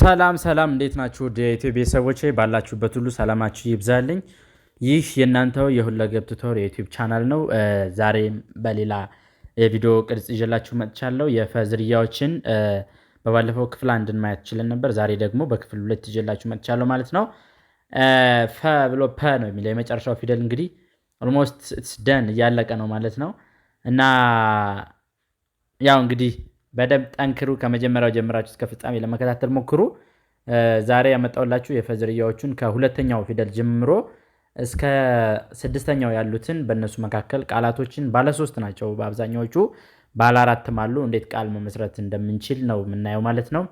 ሰላም ሰላም፣ እንዴት ናችሁ? ውድ የኢትዮ ቤተሰቦቼ ባላችሁበት ሁሉ ሰላማችሁ ይብዛልኝ። ይህ የእናንተው የሁለገብ tutor የ YouTube channel ነው። ዛሬም በሌላ የቪዲዮ ቅርጽ ይዤላችሁ መጥቻለሁ። የፈ ዝርያዎችን በባለፈው ክፍል አንድን ማየት ችለን ነበር። ዛሬ ደግሞ በክፍል ሁለት ይዤላችሁ መጥቻለሁ ማለት ነው። ፈ ብሎ ፐ ነው የሚለው የመጨረሻው ፊደል እንግዲህ almost it's done እያለቀ ነው ማለት ነው። እና ያው እንግዲህ በደንብ ጠንክሩ። ከመጀመሪያው ጀምራችሁ እስከ ፍጻሜ ለመከታተል ሞክሩ። ዛሬ ያመጣሁላችሁ የፈ ዝርያዎቹን ከሁለተኛው ፊደል ጀምሮ እስከ ስድስተኛው ያሉትን በእነሱ መካከል ቃላቶችን ባለሶስት ናቸው በአብዛኛዎቹ፣ ባለ አራትም አሉ። እንዴት ቃል መመስረት እንደምንችል ነው የምናየው ማለት ነው።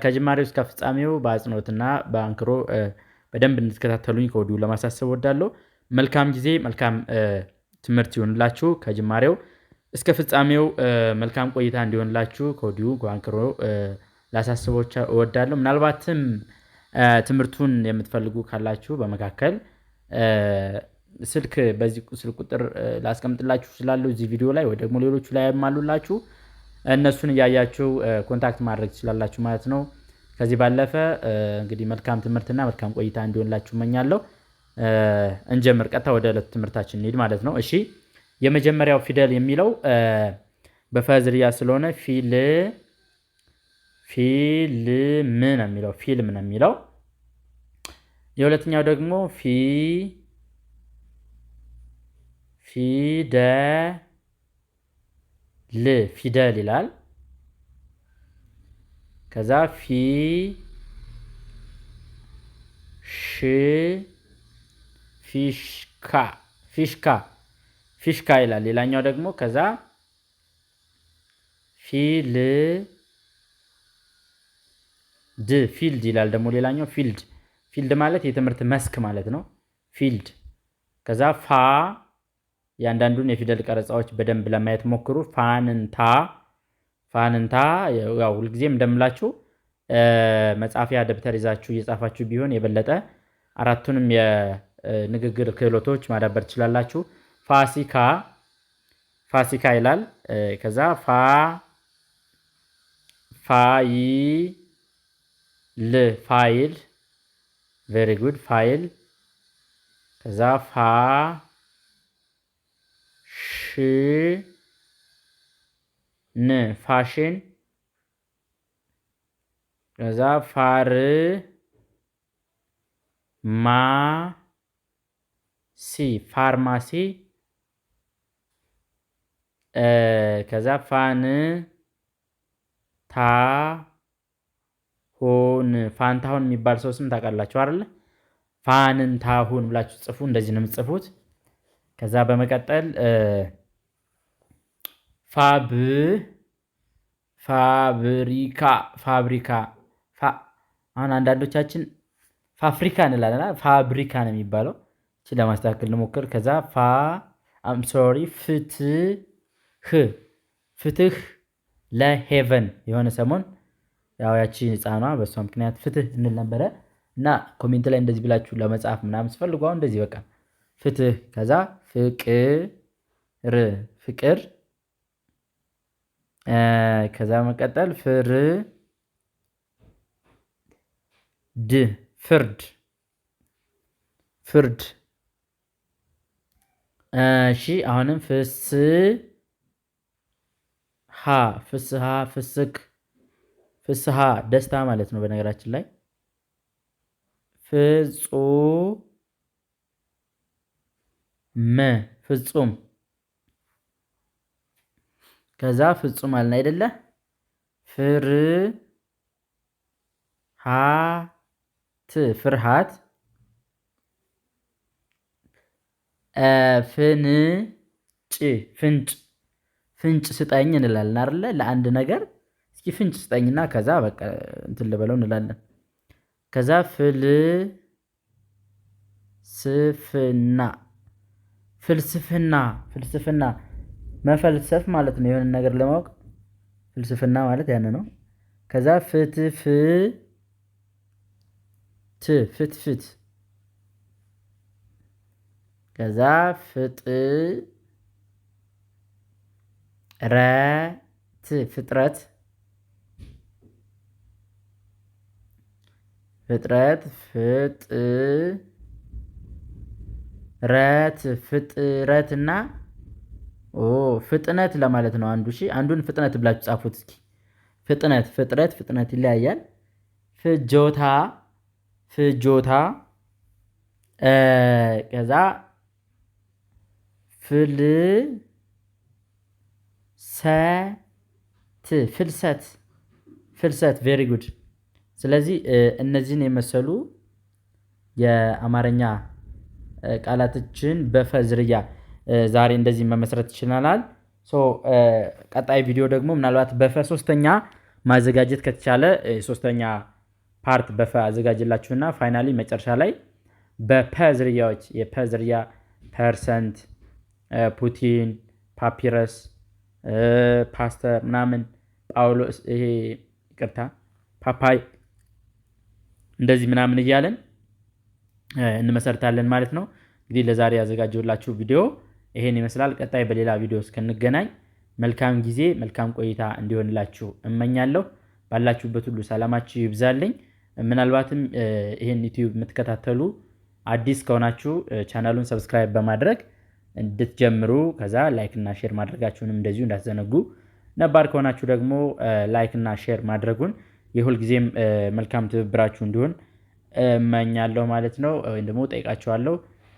ከጅማሬው እስከ ፍጻሜው በአጽንኦትና በአንክሮ በደንብ እንድትከታተሉኝ ከወዲሁ ለማሳሰብ እወዳለሁ። መልካም ጊዜ፣ መልካም ትምህርት ይሆንላችሁ። ከጅማሬው እስከ ፍጻሜው መልካም ቆይታ እንዲሆንላችሁ ከወዲሁ በአንክሮ ላሳስቦች እወዳለሁ። ምናልባትም ትምህርቱን የምትፈልጉ ካላችሁ በመካከል ስልክ በዚህ ስልክ ቁጥር ላስቀምጥላችሁ እችላለሁ እዚህ ቪዲዮ ላይ ወይ ደግሞ ሌሎቹ ላይ አሉላችሁ፣ እነሱን እያያችሁ contact ማድረግ ትችላላችሁ ማለት ነው። ከዚህ ባለፈ እንግዲህ መልካም ትምህርትና መልካም ቆይታ እንዲሆንላችሁ እመኛለሁ። እንጀምር፣ ቀጥታ ወደ ዕለቱ ትምህርታችን እንሂድ ማለት ነው። እሺ፣ የመጀመሪያው ፊደል የሚለው በፈ ዝርያ ስለሆነ ፊልም ነው የሚለው፣ ፊልም ነው የሚለው። የሁለተኛው ደግሞ ፊደል ፊደል ይላል። ከዛ ፊ ሽ ፊሽካ ፊሽካ ፊሽካ ይላል። ሌላኛው ደግሞ ከዛ ፊል ድ field ይላል። ደግሞ ሌላኛው field፣ field ማለት የትምህርት መስክ ማለት ነው። field። ከዛ ፋ፣ የአንዳንዱን የፊደል ቀረጻዎች በደንብ ለማየት ሞክሩ። ፋንታ ፋንታ። ያው ሁልጊዜም እንደምላችሁ መጻፊያ ደብተር ይዛችሁ እየጻፋችሁ ቢሆን የበለጠ አራቱንም የንግግር ክህሎቶች ማዳበር ትችላላችሁ። ፋሲካ ፋሲካ ይላል። ከዛ ፋይል ፋይል፣ very good፣ ፋይል። ከዛ ፋ ሽ ን ፋሽን። ከዛ ፋር ማ ሲ ፋርማሲ። ከዛ ፋን ታ ሆን፣ ፋንታሁን የሚባል ሰው ስም ታውቃላችሁ አይደለ? ፋንታሁን ብላችሁ ጽፉ። እንደዚህ ነው የምትጽፉት። ከዛ በመቀጠል ፋብ ፋብሪካ ፋብሪካ። አሁን አንዳንዶቻችን ፋፍሪካ እንላለን። ፋብሪካ ነው የሚባለው። እቺ ለማስተካከል እንሞክር። ከዛ ፋ፣ I'm sorry፣ ፍትህ ፍትህ ለሄቨን። የሆነ ሰሞን ያው ያቺ ህፃኗ በእሷ ምክንያት ፍትህ እንል ነበረ እና comment ላይ እንደዚህ ብላችሁ ለመጻፍ ምናምን ስፈልጉ አሁን እንደዚህ በቃ ፍትህ። ከዛ ፍቅር ፍቅር። ከዛ መቀጠል ፍርድ ፍርድ። እሺ፣ አሁንም ፍስሃ ፍስክ ፍስሃ ደስታ ማለት ነው። በነገራችን ላይ ፍጹም ፍጹም። ከዛ ፍጹም አልን አይደለ? ፍርሃት ፍርሃት። ፍንጭ ፍንጭ፣ ፍንጭ ስጠኝ እንላለን አይደለ? ለአንድ ነገር እስኪ ፍንጭ ስጠኝና ከዛ በቃ እንትን ልበለው እንላለን። ከዛ ፍልስፍና ፍልስፍና ፍልስፍና መፈልሰፍ ማለት ነው። የሆነ ነገር ለማወቅ ፍልስፍና ማለት ያን ነው። ከዛ ፍትፍት ፍትፍት። ከዛ ፍጥረት ፍጥረት። ፍጥረት ፍጥረት ፍጥረት እና ፍጥነት ለማለት ነው። አንዱ እሺ፣ አንዱን ፍጥነት ብላችሁ ጻፉት እስኪ። ፍጥነት ፍጥረት ፍጥነት ይለያያል። ፍጆታ ፍጆታ ከዛ ፍልሰት ፍልሰት ፍልሰት very good። ስለዚህ እነዚህን የመሰሉ የአማርኛ ቃላቶችን በፈ ዝርያ ዛሬ እንደዚህ መመስረት ይችላል። So ቀጣይ ቪዲዮ ደግሞ ምናልባት በፈ ሶስተኛ ማዘጋጀት ከተቻለ ሶስተኛ part በፈ አዘጋጅላችሁና finally መጨረሻ ላይ በፐ ዝርያዎች የፐ ዝርያ percent፣ ፑቲን፣ ፓፒረስ፣ ፓስተር ምናምን ጳውሎስ ይሄ ይቅርታ ፓፓይ እንደዚህ ምናምን እያለን እንመሰርታለን ማለት ነው። እንግዲህ ለዛሬ ያዘጋጀሁላችሁ ቪዲዮ ይሄን ይመስላል። ቀጣይ በሌላ ቪዲዮ እስከንገናኝ መልካም ጊዜ መልካም ቆይታ እንዲሆንላችሁ እመኛለሁ። ባላችሁበት ሁሉ ሰላማችሁ ይብዛልኝ። ምናልባትም ይሄን ዩቲዩብ የምትከታተሉ አዲስ ከሆናችሁ ቻናሉን subscribe በማድረግ እንድትጀምሩ ከዛ like እና share ማድረጋችሁንም እንደዚሁ እንዳትዘነጉ። ነባር ከሆናችሁ ደግሞ like እና share ማድረጉን የሁልጊዜም መልካም ትብብራችሁ እንዲሆን እመኛለሁ ማለት ነው፣ ወይም ደግሞ ጠይቃችኋለሁ።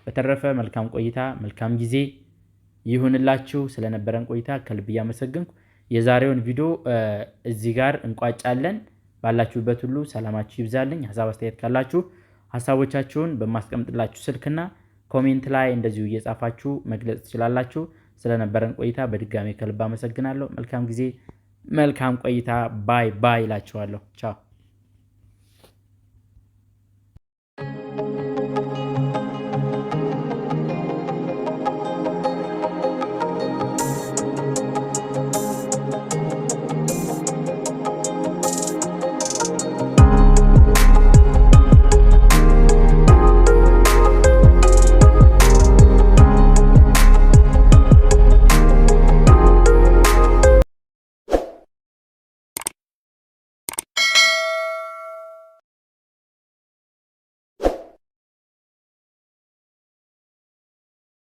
በተረፈ መልካም ቆይታ መልካም ጊዜ ይሁንላችሁ። ስለነበረን ቆይታ ከልብ እያመሰገንኩ የዛሬውን ቪዲዮ እዚህ ጋር እንቋጫለን። ባላችሁበት ሁሉ ሰላማችሁ ይብዛልኝ። ሀሳብ አስተያየት ካላችሁ ሀሳቦቻችሁን በማስቀምጥላችሁ ስልክና comment ላይ እንደዚሁ እየጻፋችሁ መግለጽ ትችላላችሁ። ስለነበረን ቆይታ በድጋሚ ከልብ አመሰግናለሁ። መልካም ጊዜ፣ መልካም ቆይታ። Bye bye እላችኋለሁ። ቻው።